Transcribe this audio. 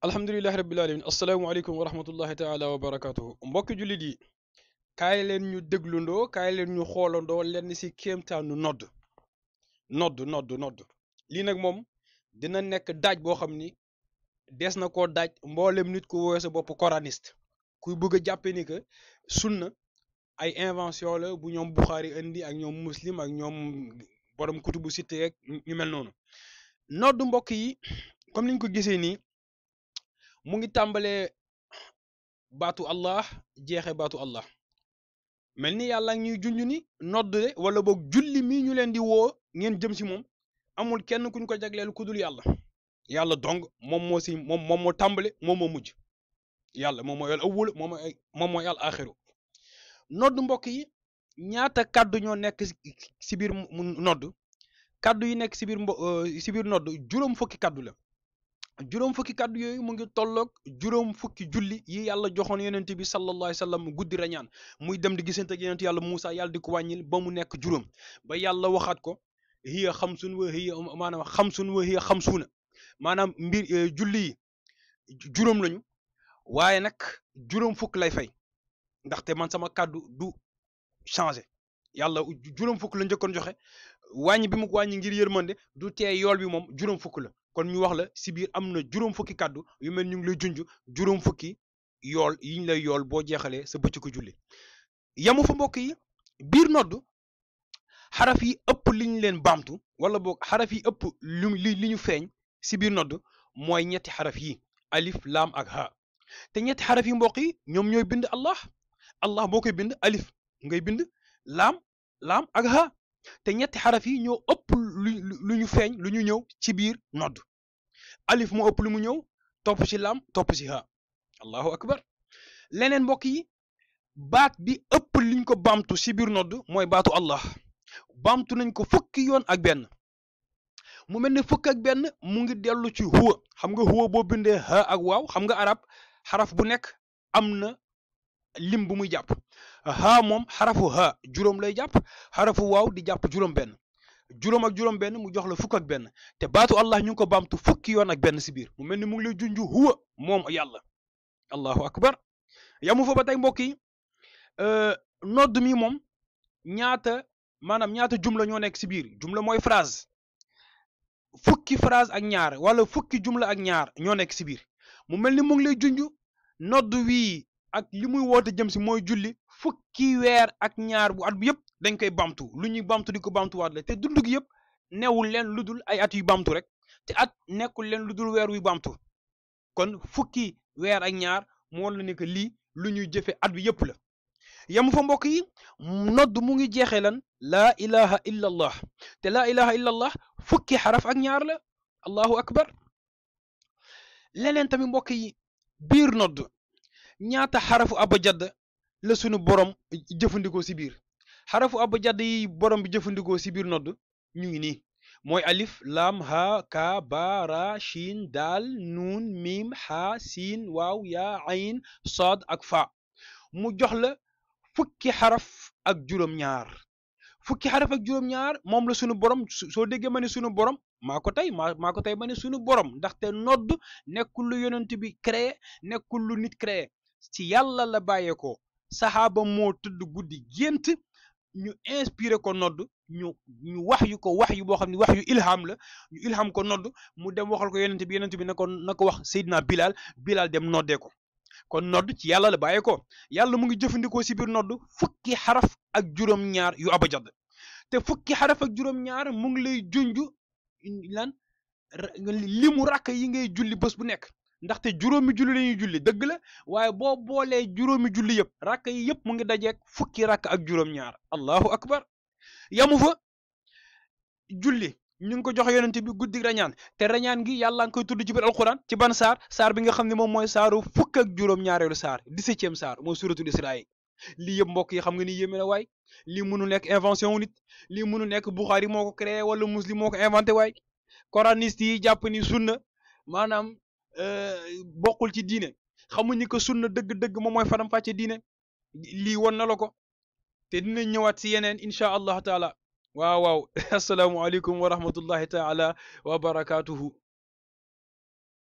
alhamdulillahi rabbil alamin asalaamaaleykum wa rahmatullahi taala wa barakatuhu mbokki jullit yi kaay leen ñu déglundoo kaay leen ñu xoolandoo lenn ci kéemtaanu nodd lii nag moom dina nekk daaj boo xam ni dees na koo daaj mboolem nit ku woowee sa bopp coraniste kuy bëgg a jàppe ni que sunna ay invention la bu ñoom Buxaari indi ak ñoom muslim ak ñoom borom kutubu sitte yeeg ñu mel noonu nodd mbokk yi comme niñ ko gisee nii mu ngi tàmbalee baatu Allah jeexe baatu Allah mel ni yàlla ñuy junj ni nodd de wala boog julli mii ñu leen di woo ngeen jëm si moom amul kenn kuñ ko jagleel ku dul yàlla dong moom moo tàmbale moom moo mujj yàlla moom mooy al awwal moom mooy al axiru nodd mbokk yi ñaata kàddu ñoo nekk si biir nodd kàddu yi nekk si biir nodd juróom fukki kàddu la juróom fukki kàddu yooyu mu ngi tolloog juróom fukki julli yi yàlla joxoon yonent bi sallallahu alayhi wa sallam guddi rañaan muy dem di gisante ak yonent yàlla Moussa yàlla di ko wàññil ba mu nekk juróom ba yàlla waxaat ko hiya xamsun wa hiya maanaam xamsun wa hiya xamsuuna maanaam julli yi juróom lañu waaye nag juróom fukk lay fay ndaxte man sama kàddu du changé yàlla juróom fukk la njëkkoon joxe wàññi bi mu ko wàññi ngir yërmande du tee yool bi moom juróom fukk la kon ñu wax la si biir am na juróom fukki kàddu yu mel ñu ngi lay junj juróom fukki yool yiñ lay yool boo jeexalee sa bëccëgu julli yamu fa mbokk yi biir nodd xaraf yi ëpp liñ leen baamtu wala boog xaraf yi ëpp li ñu feeñ si biir nodd mooy ñetti xaraf yi alif laam ak ha te ñetti xaraf yi mbokk yi ñoom ñooy bind allah boo koy bind alif ngay bind laam ak ha te ñetti xaraf yi ñoo ëpp lu ñu feeñ lu ñu ñëw ci biir nodd alif moo ëpp lu mu ñëw topp ci laam topp ci ha allahu akbar leneen mbokk yi baat bi ëpp liñ ko baamtu ci biir nodd mooy baatu allah baamtu nañ ko fukki yoon ak benn mu mel ne fukk ak benn mu ngi dellu ci huwa xam nga huwa boo bindee ha ak waaw xam nga arab xaraf bu nekk am na lim bu muy jàpp ha moom xarafu ha juróom lay jàpp xarafu waaw di jàpp juróom benn juróom ak juróom benn mu jox la fukk ak benn te baatu allah ñu ngi ko baamtu fukki yoon ak benn si biir mu mel ni mu ngi lay junju huwa moom yàlla allahu akbar yamu fa ba tey mbokk yi nodd mi moom ñaata jumla ñoo nekk si biir jumla mooy phrase fukki phrase ak ñaar wala fukki jumla ak ñaar ñoo nekk si biir mu mel ni mu ngi lay junju nodd wii ak li muy woote jëm si mooy julli fukki weer ak ñaar bu at bi yëpp dañ koy bamtu lu ñuy bamtu di ko bamtuwaat la te dund gi yëpp newul leen lu dul ay at yu bamtu rek te at nekkul leen lu dul weer wi bamtu kon fukki weer ak ñaar moo la ne que lii lu ñuy jëfe at bi yëpp la yamu fa mbokk yi nodd mu ngi jeexee lan laa ilaha illa allah te laa ilaha illa allah fukki xaraf ak ñaar la allahu akbar leneen tamit mbokk yi biir nodd ñaata xarafu abajad la sunu borom jëfandikoo si biir xarafu abajad yi borom bi jëfandikoo si biir nodd ñu ngi nii mooy alif lam ha ka ba ra shin daal nuun mim ha siin waaw yaa ayn saad ak fa mu jox la fukki xaraf ak juróom-ñaar fukki xaraf ak juróom-ñaar moom la sunu borom soo déggee ma ne sunu borom maa ko tey ma ne sunu borom ndaxte nodd nekkul lu yonent bi créé nekkul lu nit créé ci yàlla la bàyyeekoo saxaaba moo tëdd guddi gént ñu inspiré ko nodd ñu wax yu boo xam ne wax yu ilham la ñu ilham ko nodd mu dem waxal ko yonent bi na ko wax Seydina Bilal dem noddee ko kon nodd ci yàlla la bàyyeekoo yàlla mu ngi jëfandikoo si biir nodd fukki xaraf ak juróom-ñaar yu abajad te fukki xaraf ak juróom-ñaar mu ngi lay junj lan limu rakk yi ngay julli bés bu nekk ndaxte juróomi julli la ñuy julli dëgg la waaye boo boolee juróomi julli yëpp rakk yi yëpp mu ngi dajeeg fukki rakk ak juróom-ñaar allahu akbar yamu fa julli ñu ngi ko jox yonent bi guddi rañaan te rañaan gi yàlla ngi koy tudd ci biir alquran ci ban saar bi nga xam ne moom mooy saaru fukk ak juróom-ñaareelu saar 17e saar mooy suratul israa lii yëpp mbokk yi xam nga ni yéeme na waay lii mënu nekk invention wu nit lii mënu nekk Bukhari moo ko créé wala muslim moo ko inventé waay coraniste yi jàpp ni sunna maanaam bokkul ci diine xamuñu ko sunna dëgg-dëgg moom mooy faram fàcce diine lii won na la ko te dina ñëwaat si yeneen incha allah taala waaw assalaamu aleykum wa rahmatullahi taala wa barakatuhu